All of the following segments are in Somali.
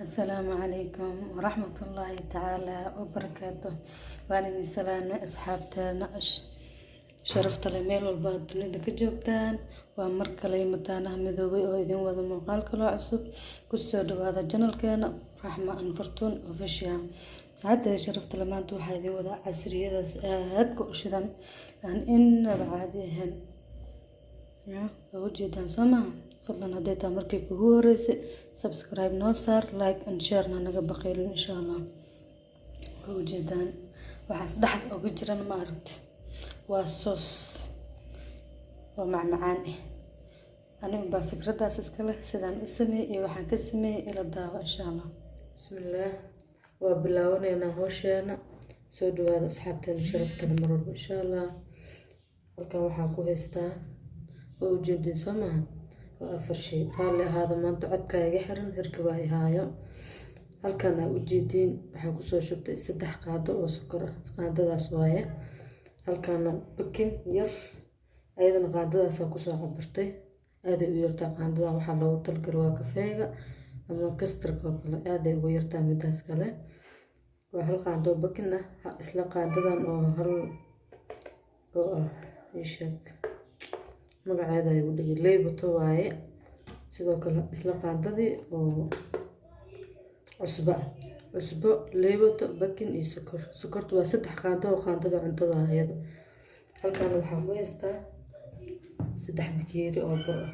Asalaamu calaykum waraxmatullaahi tacaala wabarakaatu. Waan idin salaamay, asxaabteena sharafta leh, meel walba aad dunida ka joogtaan. Waa mar kale Mataanaha Midoobay oo idin wada muuqaal kaloo cusub. Kusoo dhawaada channelkeena Raxma and Fortune Official. Asxaabteeda sharafta leh, maanta waxaa idin wadaa casriyadaas aadka u shidan, aan inaba caadi ahayn. Waa ujeedaan, soo maha? Fadlan, hadday tahay markii kugu horeysay, subscribe noo saar, like and share na naga baqiilin, insha Allah. Waa ujeedaan waxaas dhexda uga jiran, ma aragti? Waa sauce oo macmacaan ah. Anigu baa fikradaas iska leh. Sidaan u sameeyey iyo waxaan ka sameeyey ila daawo, insha Allah. Bismillaah, waa bilaabaneynaa howsheena. Soo dhawaada, asxaabteena sharafta leh, mar walba, insha Allah. Halkan waxaa ku haystaa, waa ujeedin, soo maha? Waa afar shay. Raalli ahaada, maanta codkaa iga xiran, hirka baa i haayo. Halkan aa ujeediin waxaa kusoo shubtay 3 qaado oo sokor ah, qaadadaas waaye. Halkaana baking yar, ayadana qaadadaasaa kusoo cabirtay. Aaday u yartaa qaadadan. Waxaa loogu talgalay waa kafeega ama custardka oo kale. Aaday ugu yartaa midaas kale. Waa hal qaado oo baking ah, isla qaadadan oo hal oo ah, isheeg magaceeda ay ugu dhigay, leybato waaye. Sidoo kale isla qaadadii oo cusbo. Cusbo, leybato, baking iyo sokor. Sokorta waa 3 qaado oo qaadada cuntada ayada. Halkan waxaa ku haystaa 3 bakeeri oo bur ah.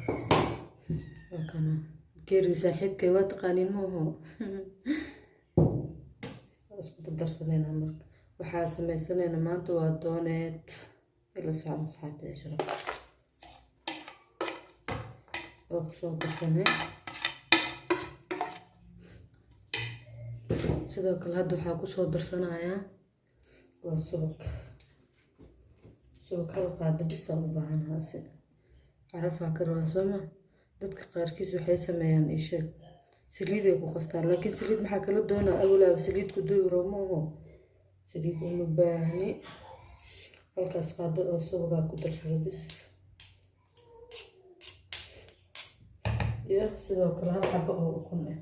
Waa kana bakeeriga saaxiibkay, waa taqaaniin maaho? Waa isku dardarsaneynaa. Marka waxaa sameysanaynaa maanta waa donut. Ila socda, asxaabtayda sharaf. Waa kusoo darsanay. Sidoo kale hadda waxaa kusoo darsanayaa waa subag. Subag hal qaado bisa u baahanahaase, carafaa ka rabaa, sooma? Dadka qaarkiis waxay sameeyaan, isheeg, saliiday ku qastaan, laakiin saliid maxaa kala doonaa? Awlaaba saliid ku duwi rabo maaho, saliid uma baahni. Halkaas qaado oo subagaa ku darsada bis, iyo sidoo kale hal xabo oo ukun ah.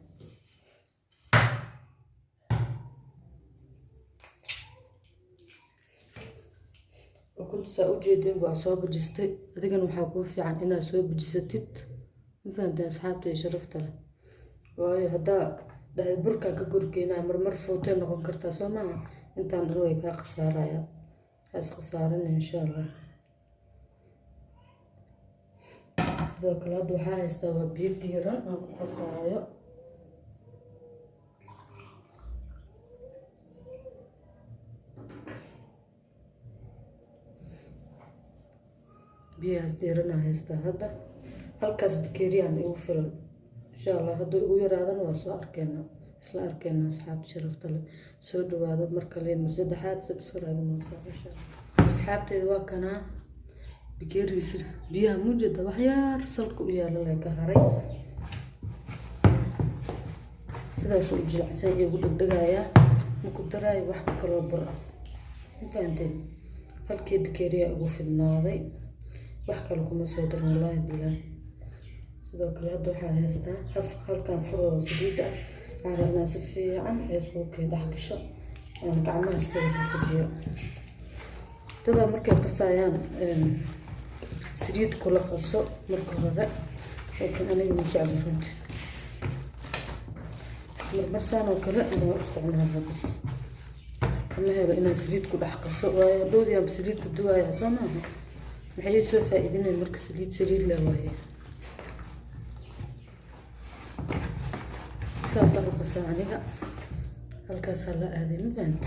Ukunta saa ujeedin waa soo bajistay. Adigana waxaa kuu fiican inaad soo bajisatid, ma fahanteen, asxaabta iyo sharafta leh? Waayo, haddaa dhahday burkaan ka gorgeynaa, marmar footay noqon kartaa, soo maaha? Intaan dhan way kaa khasaarayaan. Ha is khasaarin, insha Allah. Sidoo kale hadda waxaa haystaa waa biyo diiran aan ku qasaayo. Biyahaas diiranaa haystaa hadda. Halkaas bakeeriyaan igu filan, insha Allah. Hadduu igu yaraadana waa soo arkeynaa, isla arkeynaa. Asxaabta sharafta leh, soo dhawaada mar kale, mar saddexaad. Subscribe noo saar, insha Allah. Asxaabteeda, waa kanaa bakeerigiisa. Biyaha mujeda waxyaar salka u yaala lee ka haray. Sidaasuu u jilicsan igu dhegdhegayaa. Maku daraayo wax kaloo bur ah, ma fahanteen? Halkii bakeeriyaa igu fidnaaday, wax kale kuma soo darin, wallaahi bilaahi. Sidoo kale hadda waxaa haystaa halkan fur oo saliid ah. Waxaan rabaa inaan si fiican iskuulkay dhex gasho, aan gacmaha iskaga fufujiyo. Dadaa markay qasayaan saliid kula qaso marka hore, laakiin aniga ma jecli runtii. Marmarsaan oo kale inaan u isticmaalo bas, kama helo inaan saliid ku dhex qaso, waayo hadhowdii aan saliid ku duwaaya, soo maaha? Maxay ii soo faa'iidinayn marka saliid saliid la waaye? Saasaan u qasaa aniga. Halkaasaa la aaday, ma fahant?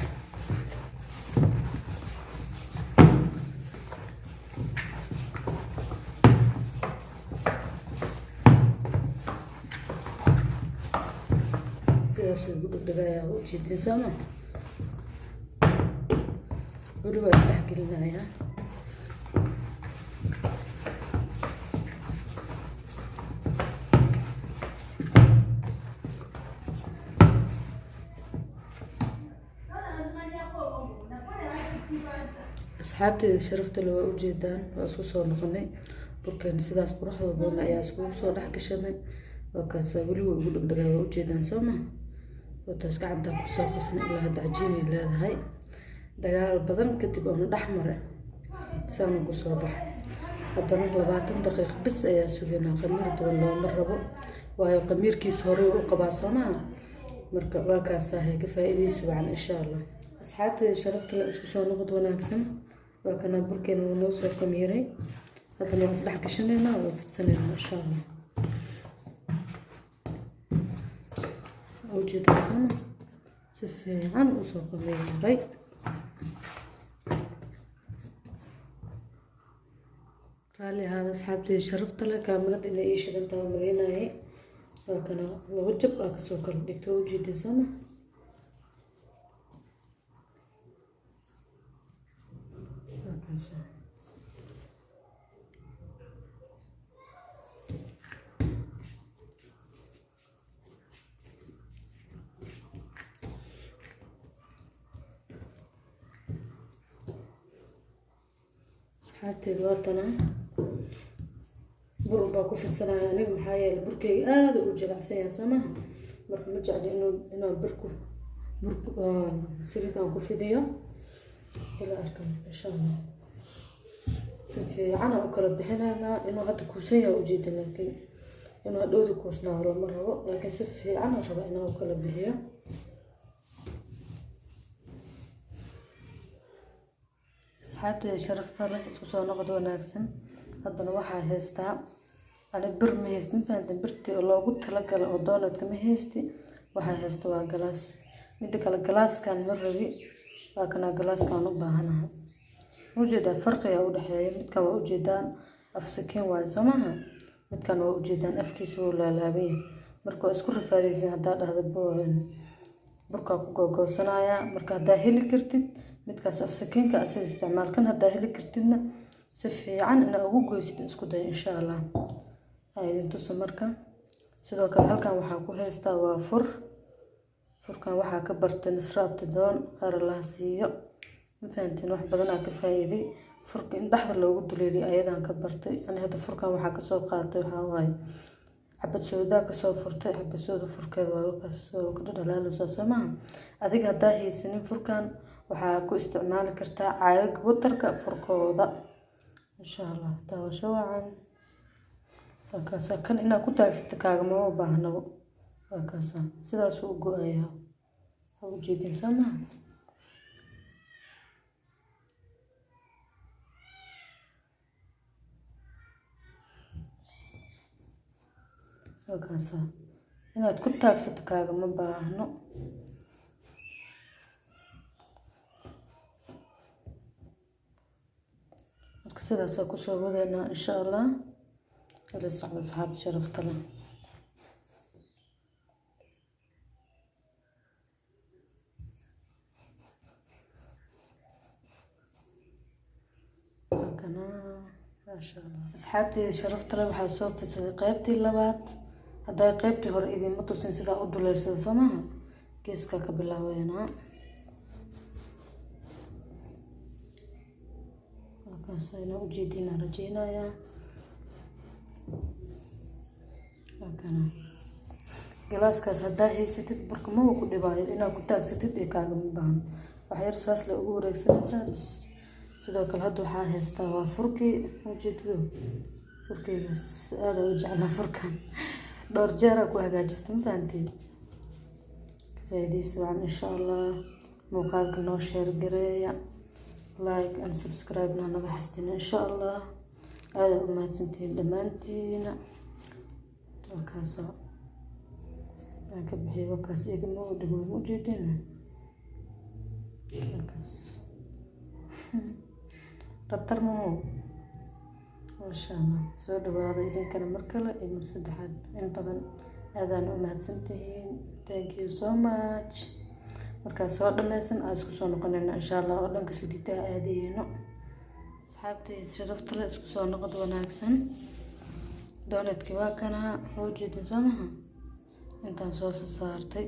Sidaasuu igu dhegdhegayaa, waa ujeedin, sooma? Weli waa isdhex gelinayaa. Asxaabteeda sharafta le, waa ujeedaan, waa isku soo noqonay. Burkeena sidaas quruxda badan ayaa iskugu soo dhex gashanay. Waa kaasaa, weli wuu igu dhegdhegaa, waa ujeedaan, soo ma? Wataas gacanta kusoo qasna ilaa hadda cajiinay leedahay. Dagaal badan kadib oona dhex mare saanu kusoo baxa. Haddana 20 daqiiq bis ayaa sugaynaa. Qamiir badan looma rabo, waayo qamiirkiisa horey u qabaa, soo maha? Marka waa kaasahay, ka faa'iidaysi wacan insha Allah. Asxaabteeda sharafta la, isku soo noqod wanaagsan. Waa kana burkeena, wuu noo soo qamiiray. Haddana waa isdhex gashanaynaa, waa fidsanaynaa insha Allah. Ujeedaa sooma? Si fiican usoo qamiiray. Raalli ahaada asxaabteeda sharafta leh, kaamirada inay ii shidantaha umaleynayay. Waa kana laba jab aa kasoo kala dhigta, ujeedaa sooma? Waa kaasa. Asxaabteeda, waatana bur baa ku fidsanaya aniga, maxaa yeelay burkeyga aada u jilicsan yahay, soo maha? Marka ma jecli inaan burku bur saliid aan ku fidiyo. Ila arkan insha Allah. Si fiican aan u kala bixinaynaa. Inuu hadda kuusan yahay ujeeda, laakiin inuu hadhowdi kuusnaado lama rabo, laakiin si fiican aan rabaa inaan u kala bixiyo. Asxaabteeda sharafta leh, isku soo noqod wanaagsan. Haddana waxaa haystaa, ani bir ma haysti, ma fahanteen? Birtii oo loogu talagalay oo donutka ma haysti. Waxaa haysta waa galaas. Midda kale, galaaskan ma rabi, waa kanaa galaaskaan u baahanahay. Ujeedaa farqiga u dhexeeya? Midkan waa ujeedaan, af sakiin waaye, soo maaha? Midkan waa ujeedaan, afkiisa wuu laalaaban yahay. Marka waa isku rafaadaysin haddaa dhahda burkaa ku googoosanaya. Marka haddaa heli kartid midkaas af sakiinka, asaga isticmaal. Kan haddaa heli kartidna, si fiican inaa ugu goysid isku day insha Allah. Aa idin tusa. Marka sidoo kale halkan waxaa ku haystaa waa fur. Furkan waxaa ka bartay Nasra Abtidoon, qaar Allaha siiyo, ma fahantiin? Wax badanaa ka faa'iiday. Furka in dhexda loogu duleeliyo ayadaan ka bartay ani. Hadda furkan waxaa kasoo qaatay, waxaa waaye xabad soodaa kasoo furtay. Xabad sooda furkeeda waa kaas oo ka dhadhalaaleysaa, soo maaha? Adiga haddaa haysanin furkan, waxaa ku isticmaali kartaa caagaga watarka furkooda insha Allah. Daawasho wacan. Waa kaasaa. Kan inaad ku taagsata kaagamama baahnabo. Waa kaasaa, sidaasuu u go-ayaa, waa ujeedin, soo maha? Waa kaasaa, inaad ku taagsato kaagama baahno. Marka sidaasaa kusoo wadeynaa insha Allah. Ila socda asxaabta sharafta leh. Maasha Allah. Asxaabteyda sharafta leh, waxaa soo fidsaday qeybtii labaad. Hadday qeybtii hore idiinma tusin sidaa u duleersada, soo maaha? Geeskaa ka bilaabeynaa. Halkaas inaa ujeediinaan rajeynayaa. Halkana galaaskaas haddaa haysatid, burka maba ku dhibaayo, inaad ku taagsatid ee kaagama baahno. Wax yar saas la ugu wareegsanaysaa bis. Sidoo kale hadda waxaa haystaa waa furkii, ujeedado furkeygaas aada u jeclaa. Furkan dhowr jeeraa ku hagaajista, ma fahanteen? Ka faa'iidaysi wacan insha Allah. Muuqaalka noo share gareeya, like and subscribe na naga xasdina insha Allah. Aada u mahadsantihiin dhammaantiina. Halkaasa aan ka bixiyay, wakaas igama u dhigo, ma ujeedina? Halkaas qatar maho. Maasha Allah. Soo dhawaada idinkana mar kale iyo mar saddexaad. In badan aadaan u mahadsantihiin. Thank you so much. Markaa soo dhameysan aa isku soo noqonayna insha Allah, oo dhanka saliidaha aadayeyno. Asxaabtayda sharafta leh, isku soo noqod wanaagsan. Donutkii waa kanaa, waa ujeedin, soo maha? Intaan soo saartay,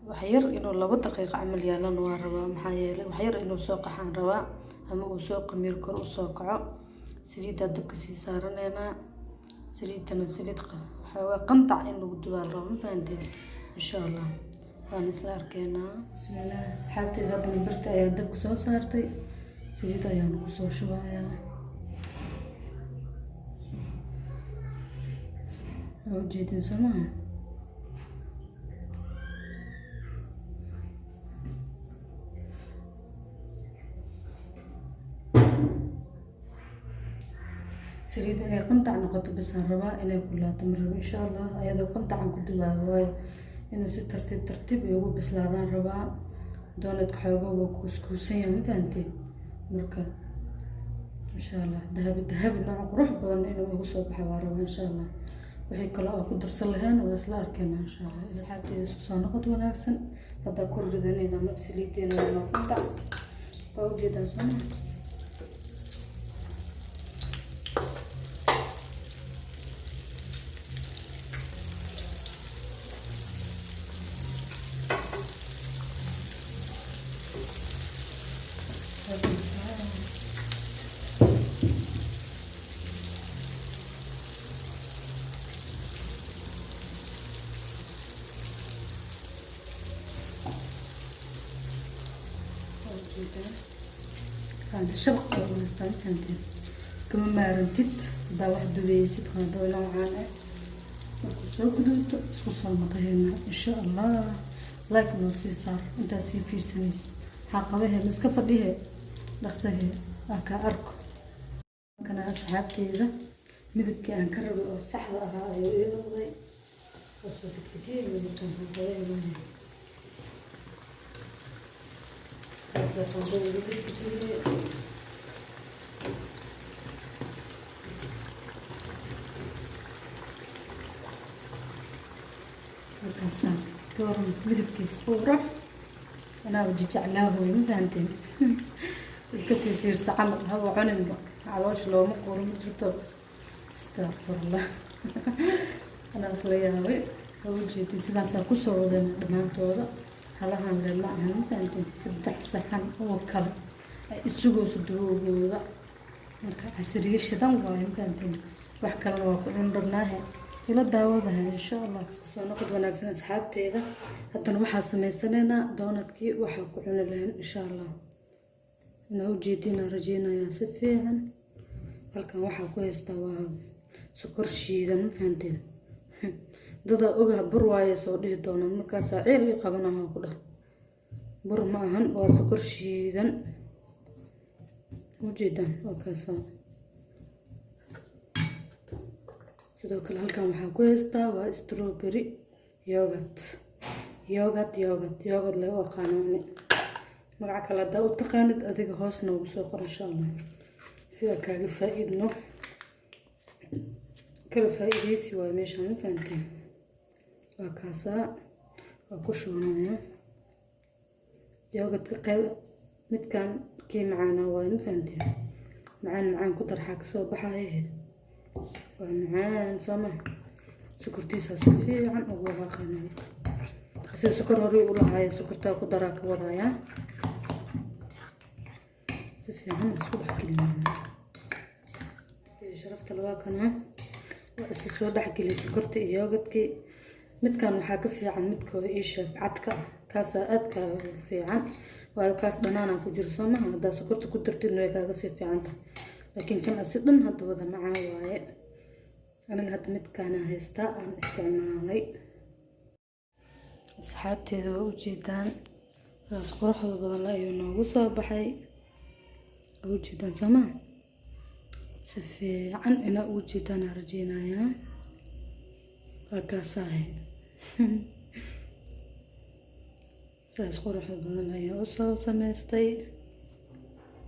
wax yar inuu 2 daqiiqo camal yaalana waa rabaa, maxaa yeelay wax yar inuu soo qaxaan rabaa ama uu soo qamiir, kor usoo kaco. Saliiddaa dabka sii saaraneynaa. Saliidana saliid xoogaa qandac in lagu dubaa la rabo, ma fahanteen? Insha Allah. Waan isla arkeynaa. Bismillaah asxaabteyda, haddana birta ayaa dabka soo saartay, saliid ayaan kusoo shubayaa. Waa ujeedin soo maaha? Saliid inay qantac noqoto basaan rabaa, inay kulaato ma rabo insha Allah. Ayadoo qantacan ku dubaayo, waayo inuu si tartiib tartiib ay ugu bislaadaan rabaa. Doonadka xoogo waa kuuskuusan yahay, ma fahanteen? Marka insha Allah dahabi dahabi nooc qurux badan inuu igu soo baxo waa rabaa insha Allah. Wixii kale oo ku darsan lahayn waa isla arkeynaa insha Allah. Asxaabteyda, isku soo noqod wanaagsan. Haddaa ku ridanayna marka saliideena waa noo qantac, waa ujeedaan soo maa? Ujeedaan, qaando shabaq ayaa u haystaa, ma fahanteen? Kama maarantid haddaa wax dubeysid qaandada noocaan ah. Markuu soo guduuto isku soo noqoheena insha Allah. Like noo sii saar intaa sii fiirsanaysid. Maxaa qabahe? Ma iska fadhihe? Dhaqsahe aa kaa arko. Kana asxaabteyda, midabkii aan ka rabay oo saxda ahaa ayuu ii noqday. Waa soo gedgediyey midabkan qabahe. Saas qaandada ugu gedgediyey. Markaasaa ka waran midabkiisa qurux? Anaaba jeclaahoy, ma fahanteen? Iska fiirfiirsa camal haba cuninba, caloosha looma qoro ma jirto. Astaqfirullah, anaa isla yaabay. Waa ujeedin, sidaasaa kusoo wadana dhammaantooda. Halahan le ma ahan, ma fahanteen? Saddex saxan oo kale ay isugooso duboogooda. Marka casriye shidan waayo, ma fahanteen? Wax kalena waa ku cun rabnaahe, ila daawadaha insha Allah. Isku soo noqod wanaagsan asxaabteeda. Haddana waxaa sameysanaynaa doonadkii waxaa ku cuni lahayn insha Allah. Inaa ujeedinaa rajeynayaa si fiican. Halkan waxaa ku haystaa waa sokor shiidan, ma fahanteen? Dadaa ogaha bur waaye soo dhihi doonaan, markaasaa ceel ii qabanaha ku dhah. Bur ma ahan, waa sokor shiidan. Ujeedaan, waa kaasaa. Sidoo kale halkan waxaa ku haystaa waa strawberry yogurt, yogurt, yogurt, yogurt le u aqaano ani. Magaca kale haddaa u taqaanid adiga hoos noogu soo qor insha Allah, si aan kaaga faa-iidno. Kala faa-iideysi waayo meeshaan, ma fahanteen? Waa kaasaa, waa ku shubanaya yogurtka. Qayb midkan kii macaanaa waayo, ma fahanteen? Macaan macaan ku darxaa kasoo baxaya, waa macaan soo ma? Sokortiisaa si fiican ugu walaaqana. Marka sida sokor horey u lahaaya, sokortaa ku daraa ka wadayaa. Si fiican isku dhex gelinaya. Sharafta labaa kana waa isa soo dhexgeliyay sokorta iyo yogurtkii. Midkan waxaa ka fiican midkooda ii sheeg cadka ah, kaasaa aad kaaga fiican, waayo kaas dhanaanaa ku jiro soo maha? Haddaa sokorta ku dartidna way kaaga sii fiican tahay, laakiin kan asi dhan hadda wada macaan waaye. Aniga hadda midkaana haystaa aan isticmaalay. Asxaabteeda, waa ujeedaan, saas quruxda badan la ayuu noogu soo baxay. Waa ujeedaan soo maha? Si fiican inaa ugu jeedaan aan rajeynayaa. Waa kaasahay, saas quruxda badan ayaa usoo sameystay.